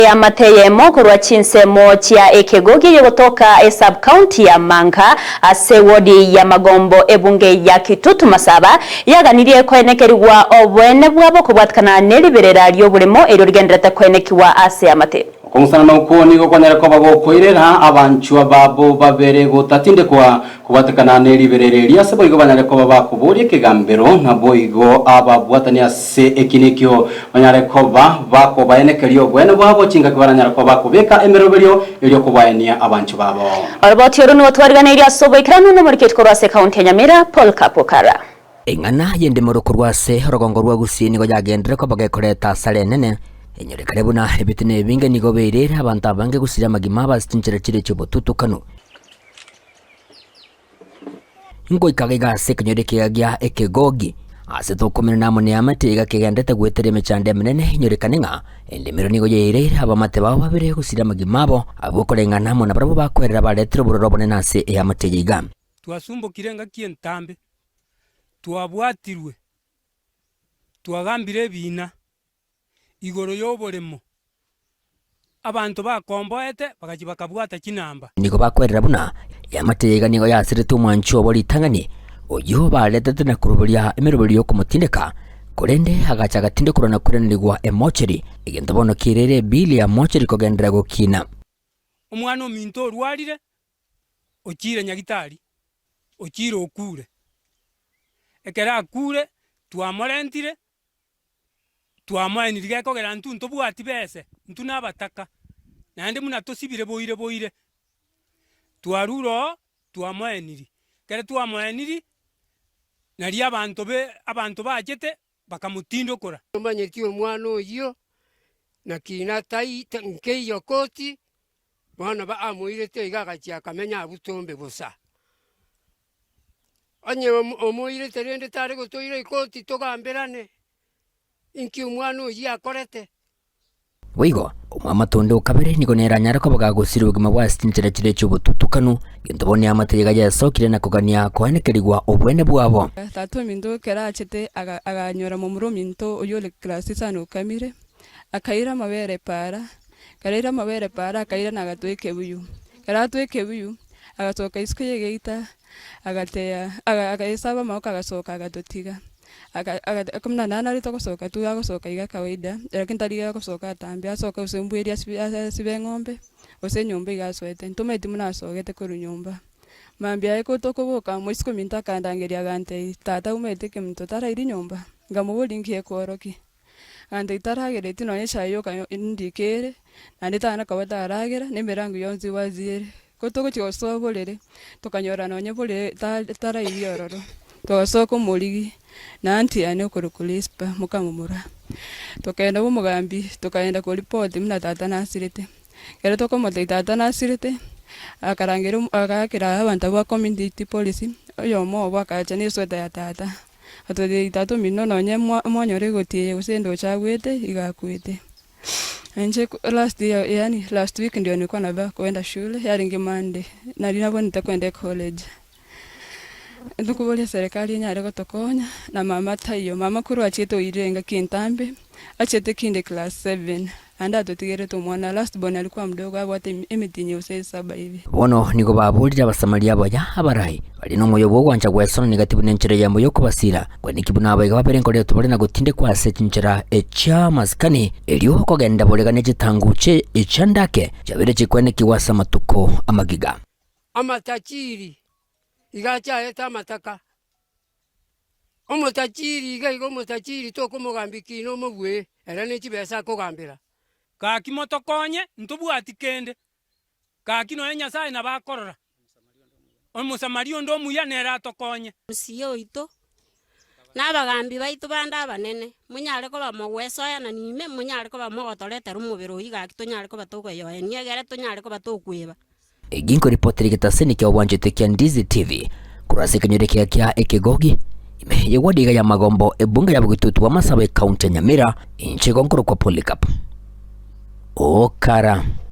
Eamate eyemo korwa chinsemo chia ekegogi eyegotoka esub-county ya Manga ase ewodi ya Magombo ebunge ya Kitutu Masaba yaganirie koenekerigwa oboene bwabo kobwatikana neriberera rioboremo erio rigenderete koenekiwa ase eamate. Okong'usanana okwo nigo kwanyare koba gokoirera abanchwa babo babere gotatindekwa Kobwatekana ne riberera erio ase boigo banyare koba bakoboria ekegambero, naboigo ababwatani ase ekina ekio banyare koba bakobaenekeria oboene bwabo chingaki baranyare koba bakobeka emeroberio erio kobaenia abanchwa babo. Oroboti oro nigo twariganeirie ase oboikeranu nomoriketi korwa ase ekaunti ya Nyamira, Paul Kapukara. Eng'ana y'endemero korwa ase orogongo rwa Gusii nigo yagenderire koba gekoreta asara enene, enyorekane buna ebitina ebinge nigo beirire abanto abange gosiria amagima abo ase chinchera chiria chi'obotutukanu. Ngoika iga ase ekenyoro ekiya gia ekegogi, ase tokomenana amo neamate iga kegenderete goetera emechando emenene, inyorekane ng'a endemero nigo yaireire abamate bao babere gosiria amagima abo, abwo koreng'ana amo nabarabwo bakoerera baretire obororo obonene ase eamate eye iga. Twasumbokire engaki entambe, twabwatirwe, twagambire ebiina igoro y'oboremo, abanto bakomboete bagachia bakabwata chinamba. Nigo bakwerera buna eamate eye iga nigo yasirete omwanchi obo ritang'ani, oyio baretete na koruberia emeroberio y'okomotindeka, korende agacha agatindekorwa na koiranerigwa emocheri, egento bono kiairire ebili ya mocheri kogenderera gokina. Omwana ominto orwarire, ochiire nyagitari, ochiire okure. Ekero akure, twamorentire. Twamoenirie gekogera intwe ntobwati bese, intwe nabataka, naende buna tosibire boire boire. Twarure oo, twamoenirie. Ekero twamoenirie, nario abanto be abanto bachete bakamotindokora. Tomanyeti omwana oyio, naki natai nkeiyo koti, bono amoirete iga agachia akamenya abwo tombe bosa. Onye omoirete rende tare gotoira ekoti togamberane, inki omwana oyio akorete? Boigo, omwamate onde o kabere nigo nere anyare koba gagosiria obogima bwa ase chinchera chiria chi'obotutukanu, gento bono eamate iga yesokire na kogania koenekerigwa obwene bwabo. Tata ominto ekero achete aganyora momura ominto oyio ore class isano okamire, akaira amabere para, ekero aira amabere para akairana agatwa ekebuyu, ekero atwa ekebuyu, agasoka isiko ya egeita. Agateya, agaesaba amaboko agasoka agatotiga. Buna naende togosoka tu agosoka iga kawaida, lakini tari iga agosoka atambe, asoke gose mbweri asibe eng'ombe, gose enyomba iga asoete. Ntomaeti buna asogete korwa nyomba. Mambia aye ko tokoboka, moisiko ominto akandangeria agantebia, tata omanyete ekeminto tarairi nyomba? Nkamoboria nki ekworokia? Agantebia taragereti nonye echae yoka ndiko ere, naende tana koba taragera, na emerango yonsi wazi ere. Ko togochia gosoa borere, tokanyora nonye borere taraibi ororo, togasoa komorigi, na aunty yane okorokwa Rispa mokamomura. Tokagenda bwa omogambi, tokagenda koripoti buna tata nasirete. Ekero tokomotebia tata nasirete, akarangeria agaakera abanto ba community police, oyomo obo agacha na esweta ya tata. Atotebia tata omino nonye mwanyora egoti eye gose endoche agwete, iga akwete. Inche last year yaani last week ndio nilikuwa navaa kwenda shule yarenge Monday, nari nabonete kwenda ecollege. Ntokoboria eserekari enyare gotokonya, na mama taiyo, mama korwa achiete oirire engaki entambe, achiete kinde class seven, naende atotigerete omwana last born alikuwa mdogo abwate emitinyi gose saba hivi. Bono nigo baborire Abasamaria abaya abarai, bare nomoyo bw'ogwancha gwesonania gati buna enchera eyemo y'okobasiira, Kwaneki buna abaiga babere nkoretwa bare na gotindekwa ase chinchera chi'amasikani, erio okogenda borega ne chitanguche echiandake chiabeire chikwenekigwa ase amatuko amagiga. Amatachiri iga achaete amataka, omotachiri iga iga omotachiri tokomogambia kina omobue, ere ne chibesa akogambera. Gaki motokonye, ntobwati kende. Gaki nonya Nyasae nabo akorora. Omosamaria onde omuya nere atokonye. Omosie oito, na abagambi baito bande abanene, monyare koba mogwesoyana nime, monyare koba mogotoretera omobere oyio gaki tonyare koba tokoyoenia egere tonyare koba tokweba. Egi nkoripotera egetaseni kia obwanchete kia Ndizi TV korwa ase ekenyoro ekiya kia Ekegogi, ime ye ward iga ya Magombo, ebunge ya Bogetutu bwa Masaba ecounty ya Nyamira, inche igo nkorokwa Polycarp Okara.